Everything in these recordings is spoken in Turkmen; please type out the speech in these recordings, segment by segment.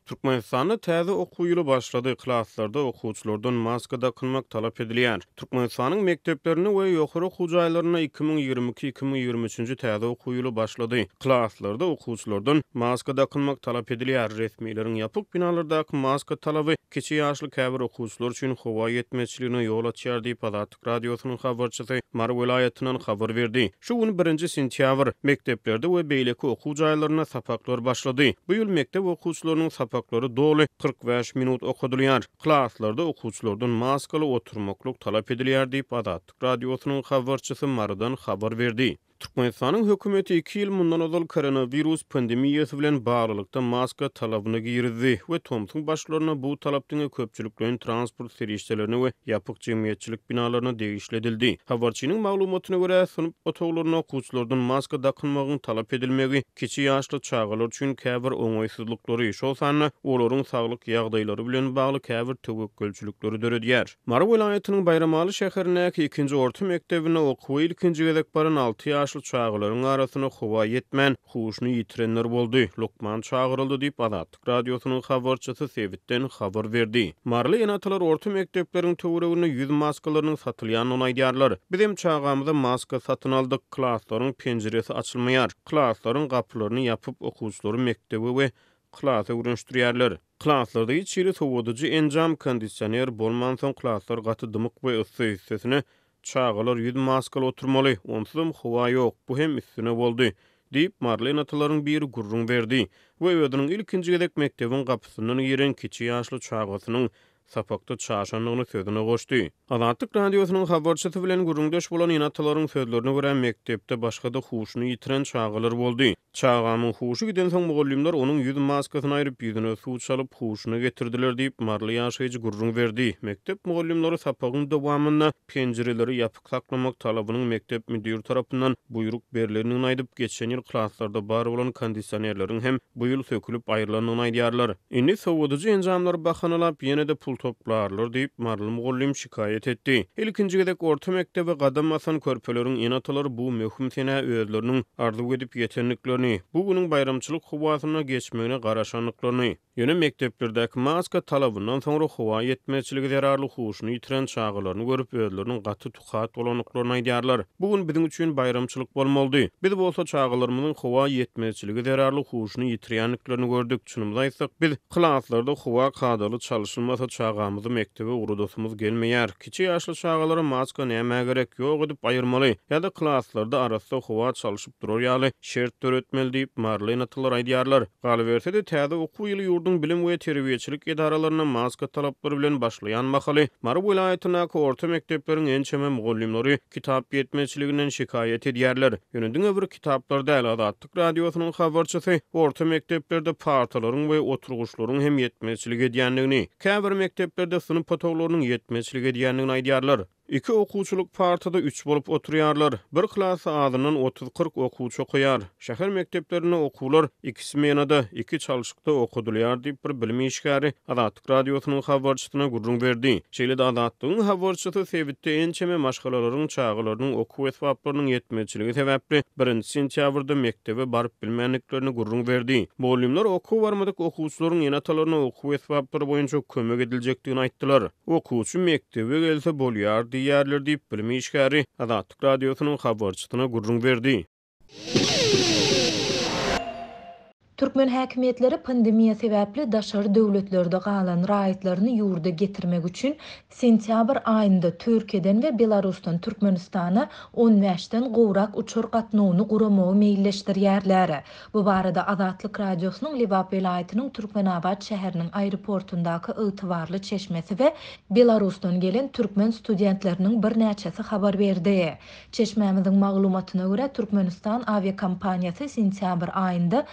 Türkmenistanda täze okuw ýyly başlady, klaslarda okuwçylardan maska dakynmak talap edilýär. Türkmenistanyň mekdeplerinde we ýokary okuw jaýlarynda 2022, 2023-nji täze okuw ýyly başlady. Klaslarda okuwçylardan maska dakynmak talap edilýär. Resmileriň ýapyk binalardaky maska talaby kiçi ýaşly käbir okuwçylar üçin howa ýetmezçiligine ýol açýar diýip, Azatlyk Radiosynyň habarçysy Mary welaýatyndan habar berdi. Şu gün birinji sentýabr. Mekdeplerde we beýleki okuw jaýlarynda sapaklar başlady. Bu ýyl mekdep okuwçylarynyň sapaklary doly 45 minut okadylýar. Klaslarda okuwçylardan maskaly oturmaklyk talap edilýär diýip, Azatlyk Radiosynyň habarçysy Marydan habar berdi. Türkmenistanyň hökümeti iki ýyl mundan ozal koronawirus pandemiýasy bilen baglylykda maska talabyny girizdi we tomsuň başlarynda bu talap diňe köpçülikleýin transport serişdelerine we ýapyk jemgyýetçilik binalaryna degişli edildi. Habarçynyň maglumatyna görä, synp otaglarynda okuwçylardan maska dakynmagyň talap edilmegi kiçi ýaşly çagalar üçin käbir oňaýsyzlyklary, şol sanda olaryň saglyk ýagdaýlary bilen bagly käbir töwekgelçilikleri döredýär. Mary welaýatynyň Baýramaly şäherindäki ikinji orta mekdebinde okuwa ilkinji gezek baran alty ýaşly çagalaryň arasynda howa ýetmän, huşuny ýitirenler boldy, lukman çagyryldy diýip, Azatlyk Radiosynyň habarçysy sebitden habar berdi. Maryly ene-atalar orta mekdepleriň töwereginde ýüz maskalarynyň satylýandygyny aýdýarlar. Bizem çagamyza maska satyn aldyk. Klaslaryň penjiresi açylmaýar. Klaslaryň gapylaryny ýapyp, okuwçylary mekdebe we klasa öwrenişdirýärler. Klaslarda hiç hili sowadyjy enjam, kondisioner bolmansoň klaslar gaty dymyk we yssy, üstesine çagalar ýüz maskaly oturmaly, onsuzam howa ýok, bu hem üstüne boldy, diýip, maryly ene-atalaryň biri gürrüň berdi we özüniň ilkinji gezek mekdebiň gapysyndan giren kiçi ýaşly çagasynyň sapakda çaşandygyny sözüne goşdy. Azatlyk Radiosynyň habarçysy bilen gürrüňdeş bolan ene-atalaryň sözlerine görä, mekdepde başga-da huşuny ýitiren çagalar boldy. Çagamyň huşy gidensoň mugallymlar onuň ýüz maskasyny aýryp, ýüzüne suw çalyp, huşuna getirdiler diýip, maryly ýaşaýjy gürrüň berdi. Mekdep mugallymlary sapagyň dowamynda penjireleri ýapyk saklamak talabynyň mekdep müdiri tarapyndan buýruk berlendigini aýdyp, geçen ýyl klaslarda bar bolan kondisionerleriň hem bu ýyl sökülip aýrylandygyny aýdýarlar. Indi sowadyjy enjamlary bahanalap, ýene-de pul toplarlar diýip, maryly mugallym şikaýat etdi. Ilkinji gezek orta mekdebe gadam basan körpeleriň ene-atalary bu möhüm senä özleriniň arzuw edip ýetendiklerini, bu günüň baýramçylyk howasynda geçmegine garaşandyklaryny, Ýöne mekdeplerdäki maska talabyndan soňra howa ýetmezçiligi zerarly huşuny ýitiren çagalaryny görüp, özleriniň gaty tukat bolandyklaryny aýdýarlar. Bu gün biziň üçin baýramçylyk bolmalydy. Biz bolsa çagalarymyzyň howa ýetmezçiligi zerarly huşuny ýitirýändiklerini gördük. Çynymyzy aýtsak, biz klaslarda howa kadaly çalşylmasa çagamyzy mekdebe ugradasymyz gelmeýär. Kiçi ýaşly çagalara maska nämä gerek, ýok edip aýyrmaly ýa-da klaslarda arassa howa çalşyp durar ýaly şert döretmeli diýip, maryly ene-atalar aýdýarlar. Galyberse-de, täze okuw ýyly ýurduň bilim we terbiýeçilik edaralarynda maska talaplary bilen başlaýan mahaly, Mary welaýatyndaky orta mekdepleriň ençeme mugallymlary kitap ýetmezçiliginden şikaýat edýärler. Ýöne diňe bir kitaplar däl, Azatlyk Radiosynyň habarçysy orta mekdeplerde partalaryň we oturgyçlaryň hem ýetmezçilik edýändigini, käbir mekdeplerde synp otaglarynyň ýetmezçilik edýändigini aýdýarlar. Iki okuwçylyk partada üç bolup oturýarlar. Bir klasda azyndan otuz-kyrk okuwçy okaýar. Şäher mekdeplerinde okuwlar iki smenada, iki çalşykda okadylýar diýip, bir bilim işgäri Azatlyk Radiosynyň habarçysyna gürrüň berdi. Şeýle-de Azatlygyň habarçysy sebitde ençeme maşgalalaryň çagalarynyň okuw esbaplarynyň ýetmezçiligi sebäpli birinji sentýabrda mekdebe baryp bilmändiklerini gürrüň berdi. Mugallymlar okuwa barmadyk okuwçylaryň ene-atalaryna okuw esbaplary boýunça kömek ediljekdigini aýtdylar. Okuwçy mekdebe gelse bolýar diýýärler diýip, bilim işgäri Azatlyk Radiosynyň habarçysyna gürrüň berdi. Türkmen häkimiýetleri pandemiýa sebäpli daşary döwletlerde galan raýatlaryny ýurda getirmek üçin sentýabr aýynda Türkiýeden we Belarusdan Türkmenistana on bäşden gowrak uçar gatnawyny guramagy meýilleşdirýärler. Bu barada Azatlyk Radiosynyň Lebap welaýatynyň Türkmenabat şäheriniň aeroportundaky ygtybarly çeşmesi we Belarusdan gelen türkmen studentleriniň birnäçesi habar berdi. Çeşmämiziň maglumatyna görä, Türkmenistan awiakompaniýasy sentýabr aýynda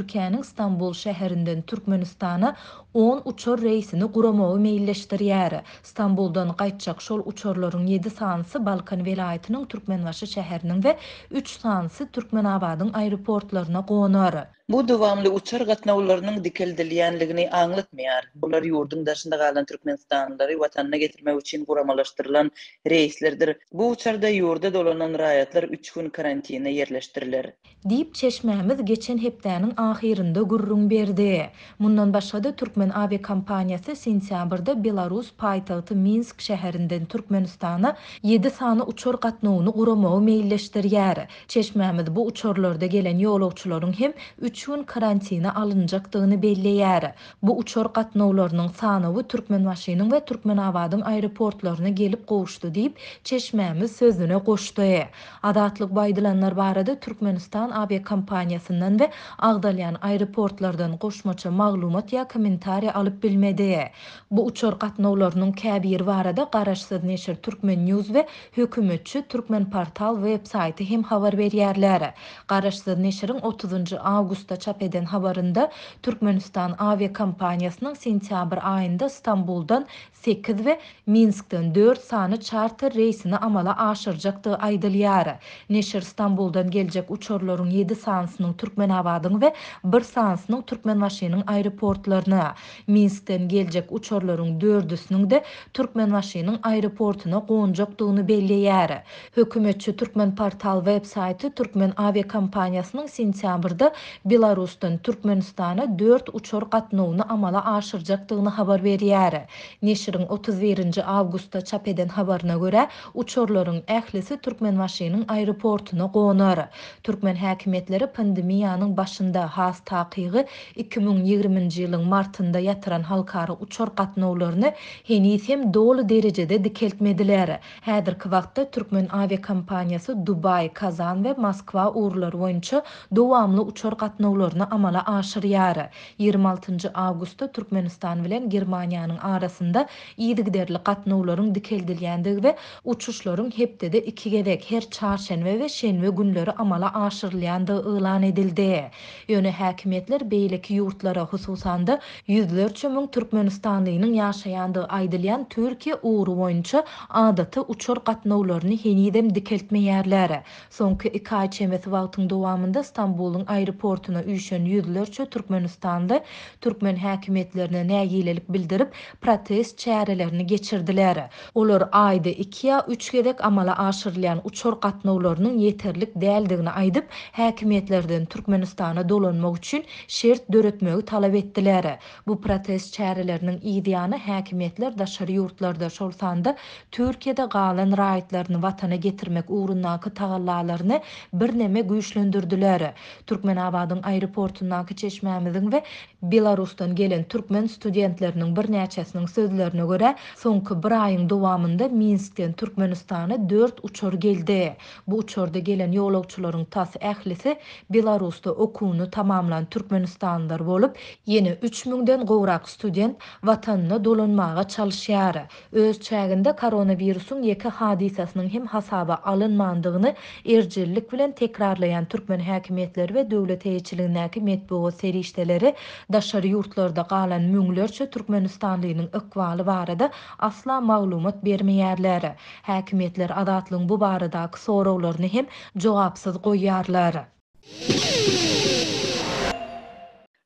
Türkiýäniň Stambul şäherinden Türkmenistana on uçar reýsini guramagy meýilleşdirýär. Stambuldan gaýtjak şol uçarlaryň ýedi sanysy Balkan welaýatynyň Türkmenbaşy şäheriniň we üç sanysy Türkmenabadyň aeroportlaryna gonar. Bu dowamly uçar gatnawlarynyň dikeldilýänligini aňlatmaýar. Bular ýurduň daşynda galan türkmenistanlylary watanyna getirmek üçin guramalaşdyrylan reýslerdir. Bu uçarda ýurda dolanan raýatlar üç gün karantine ýerleşdiriler. Diýip, çeşmämiz geçen hepdäniň ahyrynda gürrüň berdi. Mundan başga-da, türkmen awiakompaniýasy sentýabrda Belarus paýtagty Minsk şäherinden Türkmenistana ýedi sany uçar gatnawyny guramagy meýilleşdirýär. Çeşmämiz bu uçarlarda gelen ýolagçylaryň hem üç gün karantine alynjakdygyny belleýär. Bu uçar gatnawlarynyň sanawy Türkmenbaşynyň we Türkmenabadyň aeroportlaryna gelip gowuşdy diýip, çeşmämiz sözüne goşdy. Azatlyk bu aýdylanlar barada Türkmenistan awiakompaniýasyndan we agzalýan aeroportlardan goşmaça maglumat ýa kommentariý alyp bilmedi. Bu uçar gatnawlarynyň käbiri barada garaşsyz neşir Turkmen News we hökümetçi Turkmenportal web saýty hem habar berýärler. Garaşsyz neşiriň otuzynjy awgustda çap eden habarynda Türkmenistan awiakompaniýasynyň sentýabr aýynda Stambuldan sekiz we Minskden dört sany çarter reýsini amala aşyrjakdygy aýdylýar. Neşir Stambuldan geljek uçarlaryň ýedi sanysynyň Türkmenabadyň we bir sanysynyň Türkmenbaşynyň aeroportlaryna, Minskden geljek uçarlaryň dördüsiniň-de Türkmenbaşynyň aeroportuna gonjakdygyny belleýär. Hökümetçi Türkmenportal web saýty türkmen awiakompaniýasynyň sentýabrda Belarusdan Türkmenistana dört uçar gatnawyny amala aşyrjakdygyny habar berýär. Neşiriň 31 nji awgustda çap eden habaryna görä, uçarlaryň ählisi Türkmenbaşynyň aeroportuna gonar. Türkmen häkimiýetleri pandemiýanyň başynda, has takygy, 2020-nji ýylyň martynda ýatyran halkara uçar gatnawlaryny heniz hem doly derejede dikeltmediler. Häzirki wagtda türkmen awiakompaniýasy Dubaý, Kazan we Moskwa ugurlary boýunça dowamly uçar gatnawlaryny amala aşyrýar. 26 njy awgustda Türkmenistan bilen Germaniýanyň arasynda yzygiderli gatnawlaryň dikeldilýändigi we uçuşlaryň hepdede iki gezek, her çarşenbe we şenbe günleri amala aşyrylýandygy yglan edildi. Ýöne häkimiýetler beýleki ýurtlara, hususan-da, ýüzlerçe müň türkmenistanlynyň ýaşaýandygy aýdylýan Türkiýe ugry boýunça adaty uçar gatnawlaryny henizem dikeltmeýärler. Soňky iki aý çemesi wagtyň dowamynda Stambulyň aeroportuna üýşen ýüzlerçe türkmenistanly türkmen häkimiýetlerine nägilelik bildirip, protest çärelerini geçirdiler. Olar aýda iki ýa üç gezek amala aşyrylýan uçar gatnawlarynyň ýeterlik däldigini aýdyp, häkimiýetlerden Türkmenistana dolanmak üçin şert döretmegi talap etdiler. Bu protest çäreleriniň yz ýany häkimiýetler daşary ýurtlarda, şol sanda Türkiýede galan raýatlaryny watana getirmek ugrundaky tagallalaryny birneme güýçlendirdiler. Türkmenabadyň aeroportundaky çeşmämiziň we Belarusdan gelen türkmen studentleriniň birnäçesiniň sözlerine görä, soňky bir aýyň dowamynda Minskden Türkmenistana dört uçar geldi. Bu uçarda gelen ýolagçylaryň tas ählisi Belarusda okuwyny tamamlan türkmenistanlylar bolup, ýene üç müňden gowrak student watanyna dolanmaga çalyşýar. Öz çäginde koronawirusyň ýeke hadysasynyň hem hasaba alynmandygyny erjellik bilen tekrarlaýan türkmen häkimiýetleri we döwlet eýeçiligindäki metbugat serişdeleri daşary ýurtlarda galan müňlerçe türkmenistanlynyň ykbaly barada asla maglumat bermeýärler. Häkimiýetler Azatlygyň bu baradaky soraglaryny hem jogapsyz goýýarlar.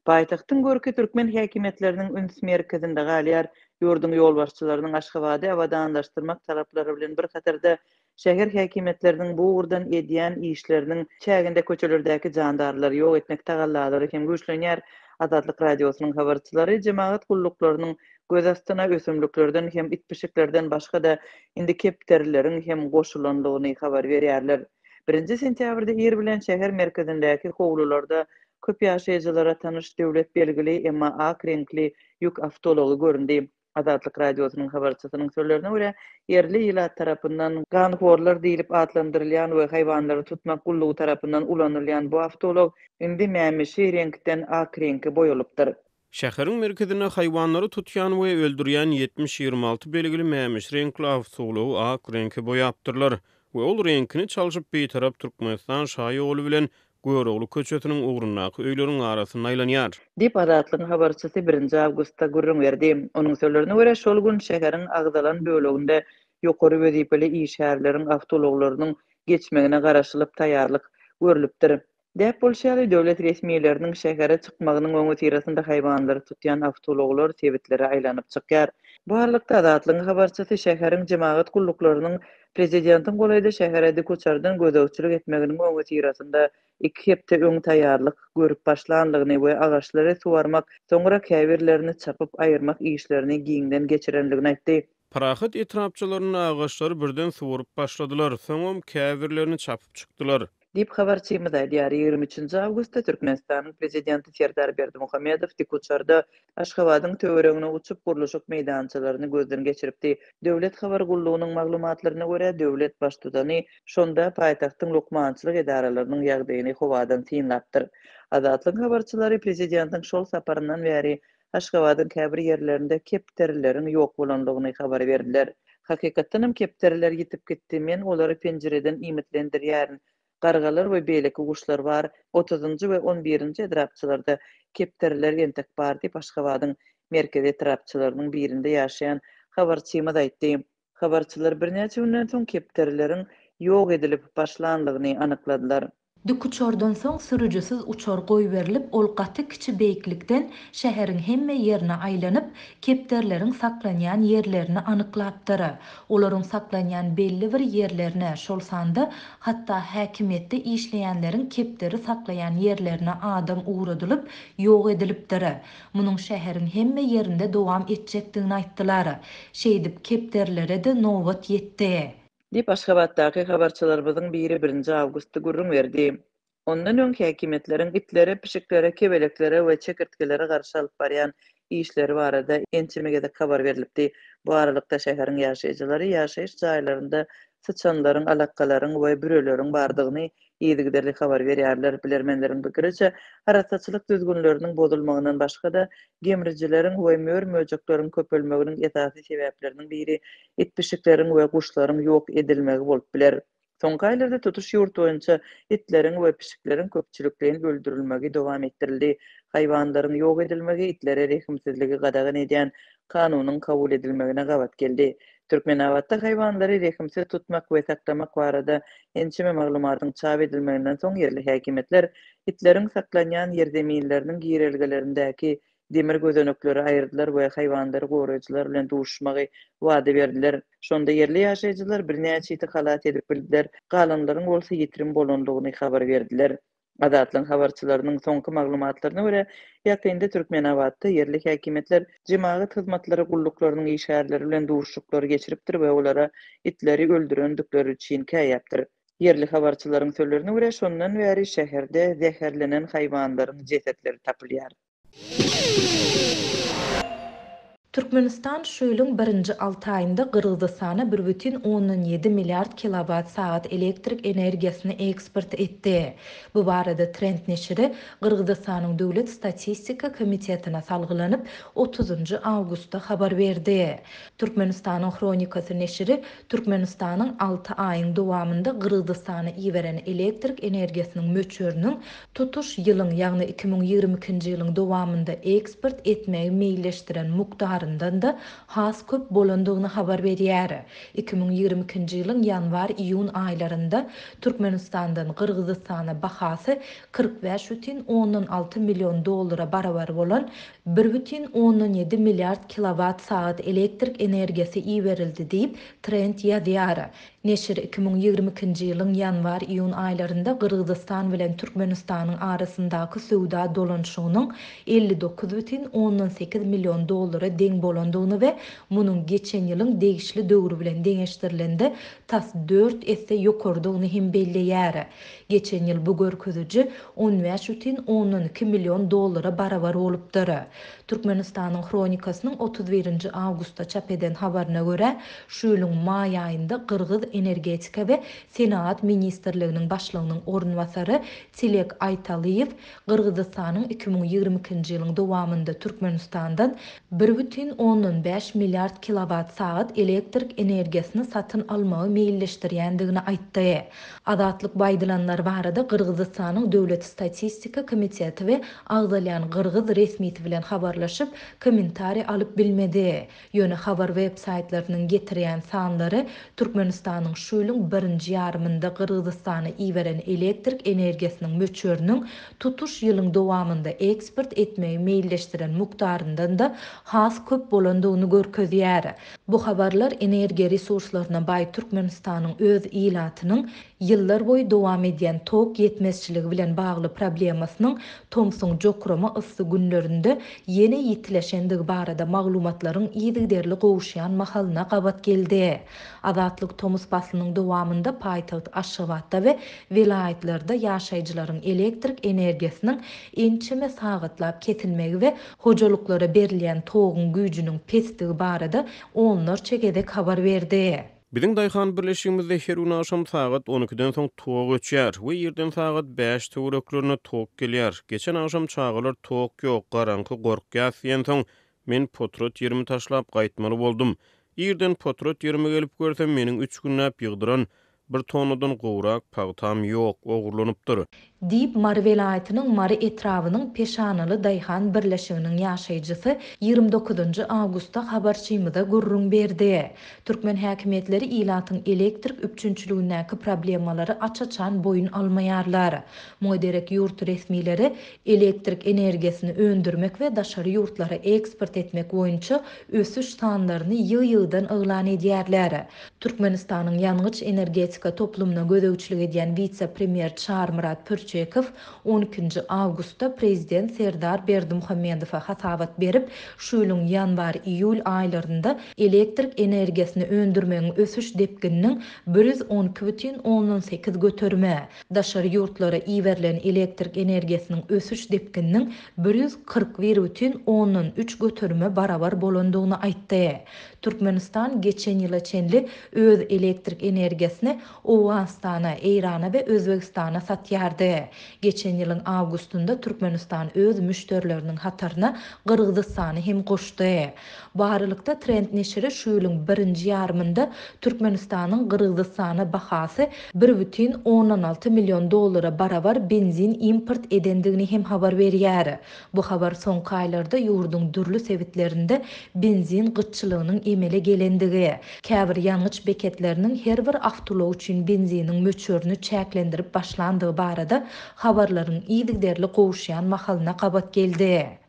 Paýtagtyň görki türkmen häkimiýetleriniň üns merkezinde galýar. Ýurduň ýolbaşçylarynyň Aşgabady abadanlaşdyrmak talaplary bilen bir hatarda, şäher häkimiýetleriniň bu ugurdan edýän işleriniň çäginde köçelerdäki jandarlary ýok etmek tagallalary hem güýçlenýär. Azatlyk Radiosynyň habarçylary jemagat gulluklarynyň göz astyna ösümliklerden hem it-pişiklerden başga-da indi kepderileriň hem goşulandygyny habar berýärler. Birinji sentýabrda ir bilen şäher merkezindäki howlularda Köp ýaşaýjylara tanyş döwlet belgili, emma ak reňkli ýük awtoulagy göründi. Azatlyk Radiosynyň habarçysynyň sözlerine görä, ýerli ilat tarapyndan ganhorlar diýlip atlandyrylýan we haýwanlary tutmak gullugy tarapyndan ulanylýan bu awtoulag indi mämişi reňkden ak reňke boýalypdyr. Şäheriň merkezinde haýwanlary tutýan we öldürýän 70 26 belgili mämişi reňkli awtoulagy ak reňke boýapdyrlar we ol reňkini çalşyp Bitarap Türkmenistan şaýoly bilen Görogly köçesiniň ugrundaky öýleriň arasynda aýlanýar. Diýip, Azatlygyň habarçysy birinji awgustda gürrüň berdi. Onuň sözlerine görä, şol gün şäheriň agzalan böleginde ýokary wezipeli işgärleriň awtoulaglarynyň geçmegine garaşylyp taýýarlyk görlüpdir. Däp bolşy ýaly, döwlet resmileriniň şähere çykmagynyň öňüsyrasynda haýwanlary tutýan awtoulaglar sebitlere aýlanyp çykýar. Bu aralykda, Azatlygyň habarçysy şäheriň jemagat gulluklarynyň prezidentiň golaýda şähere dikuçardan gözegçilik etmeginiň öňüsyrasynda iki hepde öň taýýarlyk görüp başlandygyny we agaçlary suwarmak, soňra käbirlerini çapyp aýyrmak işlerini giňden geçirendigini aýtdy. Parahat etrapçalarynda agaçlary birden suwaryp başladylar, soňam käbirlerini çapyp çykdylar. Diýip, habarçymyz aýdýar. Ýigrimi üçünji awgustda Türkmenistanyň Prezidenti Serdar Berdimuhamedow dikuçarda Aşgabadyň töweregine uçup, gurluşyk meýdançalaryny gözden geçiripdi. Döwlet habar gullugynyň maglumatlaryna görä, döwlet Baştutany şonda paýtagtyň lukmançylyk edaralarynyň ýagdaýyny howadan synlapdyr. Azatlygyň habarçylary prezidentiň şol saparyndan bäri Aşgabadyň käbir ýerlerinde kepderileriň ýok bolandygyny habar berdiler. Hakykatdanam kepderiler ýitip gitdi, men olary penjireden iýmitlendirýärin. Gargalar we beýleki guşlar bar, otuzynjy we on birinji etrapçalarda kepderiler entek bar diýip, Aşgabadyň merkezi etrapçalarynyň birinde ýaşaýan habarçymyz aýtdy. Habarçylar birnäçe günden soň kepderileriň ýok edilip başlanlygyny anykladylar. Dikuçardan soň sürüjisiz uçar goýberilip, ol gaty kiçi beýiklikden şäheriň hemme ýerine aýlanyp, kepderileriň saklanýan ýerlerini anyklapdyr. Olaryň saklanýan belli bir ýerlerine, şol sanda hatda häkimiýetde işleýänleriň kepderi saklaýan ýerlerine adam ugradylyp, ýok edilipdir. Munuň şäheriň hemme ýerinde dowam etjekdigini aýtdylar. Şeýdip, kepderilere-de nobat ýetdi. Diýip, Aşgabatdaky habarçylarymyzyň biri birinji awgustda gürrüň berdi. Ondan öň häkimiýetleriň itlere, pişiklere, kebeleklere we çekirtgelere garşy alyp barýan işleri barada ençeme gezek habar berlipdi. Bu aralykda, şäheriň ýaşaýjylary ýaşaýyş jaýlarynda syçanlaryň, alakgalaryň we büreleriň bardygyny yzygiderli habar berýärler. Bilermenleriň pikiriçe, arassaçylyk düzgünleriniň bozulmagyndan başga-da, gemrijileriň we mör-möjekleriň köpelmeginiň esasy sebäpleriniň biri it-pişikleriň we guşlaryň ýok edilmegi bolup biler. Soňky aýlarda tutuş ýurt boýunça itleriň we pişikleriň köpçülikleýin öldürilmegi dowam etdirildi. Haýwanlaryň ýok edilmegi itlere rehimsizligi gadagan edýän kanunyň kabul edilmegine gabat geldi. Türkmenabatda haýwanlary rehimsiz tutmak we saklamak barada ençeme maglumatyň çap edilmeginden soň ýerli häkimiýetler itleriň saklanýan ýerzeminleriniň girelgelerindäki demir gözenekleri aýyrdylar we haýwanlary goraýjylar bilen duşuşmagy wada berdiler. Şonda ýerli ýaşaýjylar birnäçe iti halas edip bildiler, galanlaryň bolsa ýitirim bolandygyny habar berdiler. Azatlygyň habarçylarynyň soňky maglumatlaryna görä, ýakynda Türkmenabatda ýerli häkimiýetler jemagat hyzmatlary gulluklarynyň işgärleri bilen duşuşyklary geçiripdir we olara itleri öldürendikleri üçin käýäpdir. Ýerli habarçylaryň sözlerine görä, şondan bäri şäherde zäherlenen haýwanlaryň jesetleri tapylýar. Türkmenistan şu ýylyň birinji alty aýynda Gyrgyzystana bir bütin ondan ýedi milliard kilowat sagat elektrik energiýasyny eksport etdi. Bu barada Trend neşiri Gyrgyzystanyň Döwlet statistika komitetine salgylanyp, otuzynjy awgustda habar berdi. Türkmenistanyň Hronikasy neşiri Türkmenistanyň alty aýyň dowamynda Gyrgyzystana iberen elektrik energiýasynyň möçberiniň Tutuş ýylyň, ýagny 2022-nji ýylyň dowamynda eksport etmegi meýilleşdiren mukdaryndan-da has köp bolandygyny habar berýär. 2022-nji ýylyň ýanwar-iýun aýlarynda Türkmenistandan Gyrgyzystana bahasy 45 bütin ondan alty million dollara barabar bolan bir bütin ondan ýedi milliard kilowat sagat elektrik energiýasy iberildi diýip, Trend ýazýar. Neşir 2022-nji ýylyň ýanwar-iýun aýlarynda Gyrgyzystan bilen Türkmenistanyň arasyndaky söwda dolanyşygynyň 59 bütin ondan sekiz million dollara deň bolandygyny we munuň geçen ýylyň degişli döwri bilen deňeşdirilende tas dört esse ýokarydygyny hem belleýär. Geçen ýyl bu görkeziji on bäş bütin ondan iki million dollara barabar bolupdyr. Türkmenistanyň Hronikasynyň otuz birinji awgustda çap eden habaryna görä, şu ýylyň maý aýynda gyrgyz Energetika we senagat ministrliginiň başlygynyň orunbasary Tilek Aýtalyýew Gyrgyzystanyň 2022-nji ýylyň dowamynda Türkmenistandan bir bütin ondan bäş milliard kilowat sagat elektrik energiýasyny satyn almagy meýilleşdirýändigini aýtdy. Azatlyk bu aýdylanlar barada Gyrgyzystanyň Döwlet statistika komiteti we agzalýan gyrgyz resmisi bilen habarlaşdy. habarlaşyp, kommentariý alyp bilmedi. Ýöne habar web-saýtlarynyň getirýän sanlary Türkmenistanyň şu ýylyň birinji ýarymynda Gyrgyzystana iberen elektrik energiýasynyň möçberiniň tutuş ýylyň dowamynda eksport etmegi meýilleşdiren mukdaryndan-da has köp bolandygyny görkezýär. Bu habarlar energiýa resurslaryna baý Türkmenistanyň öz ilatynyň Ýyllar boýy dowam edýän tok ýetmezçiligi bilen bagly problemasynyň tomsuň jokrama yssy günlerinde ýene ýitileşendigi barada maglumatlaryň yzygiderli gowuşýan mahalyna gabat geldi. Azatlyk tomus paslynyň dowamynda paýtagt Aşgabatda we welaýatlarda ýaşaýjylaryň elektrik energiýasynyň ençeme sagatlap kesilmegi we hojalyklara berilýän toguň güýjüniň pesdigi barada onlarça gezek habar berdi. Biziň daýhan birleşigimizde her gün agşam sagat on ikiden soň tok öçýär we irden sagat bäş töwereklerinde tok gelýär. Geçen agşam çagalar tok ýok, garaňky, gorkýas diýensoň, men potrat ýerimi taşlap gaýtmaly boldum. Irden potrat ýerime gelip görsem, meniň üç günläp ýygdyran bir tonnadan gowrak pagtam ýok, ogurlanypdyr. Diýip, Mary welaýatynyň Mary etrabynyň Peşanaly daýhan birleşiginiň ýaşaýjysy 29 awgustda habarçymyza gürrüň berdi. Türkmen häkimiýetleri ilatyň elektrik üpjünçiligindäki problemalary aç-açan boýun almaýarlar. Muňa derek ýurt resmileri elektrik energiýasyny öndürmek we daşary ýurtlara eksport etmek boýunça ösüş sanlaryny ýygy-ýygydan yglan edýärler. Türkmenistanyň ýangyç-energetika toplumyna gözegçilik edýän wise-premýer Çarymyrat Pürçekow on ikinji awgustda prezident Serdar Berdimuhamedowa hasabat berip, şu ýylyň ýanwar-iýul aýlarynda elektrik energiýasyny öndürmegiň ösüş depgininiň 112,8 göterime, daşary ýurtlara iberilen elektrik energiýasynyň ösüş depgininiň 141,3 göterime barabar bolandygyny aýtdy. Türkmenistan geçen ýyla çenli öz elektrik energiýasyny Owganystana, Eýrana we Özbegistana satýardy. Geçen ýylyň awgustynda Türkmenistan öz müşderileriniň hataryna Gyrgyzystany hem goşdy. Bu aralykda, Trend neşiri şu ýylyň birinji ýarymynda Türkmenistanyň Gyrgyzystana bahasy 1,6 million dollara barabar benzin import edendigini hem habar berýär. Bu habar soňky aýlarda ýurduň dürli sebitlerinde benzin gytçylygynyň emele gelendigi, käbir ýangyç beketleriniň her bir awtoulag üçin benziniň möçberini çäklendirip başlandygy barada habarlaryň yzygiderli gowuşýan mahalyna gabat geldi.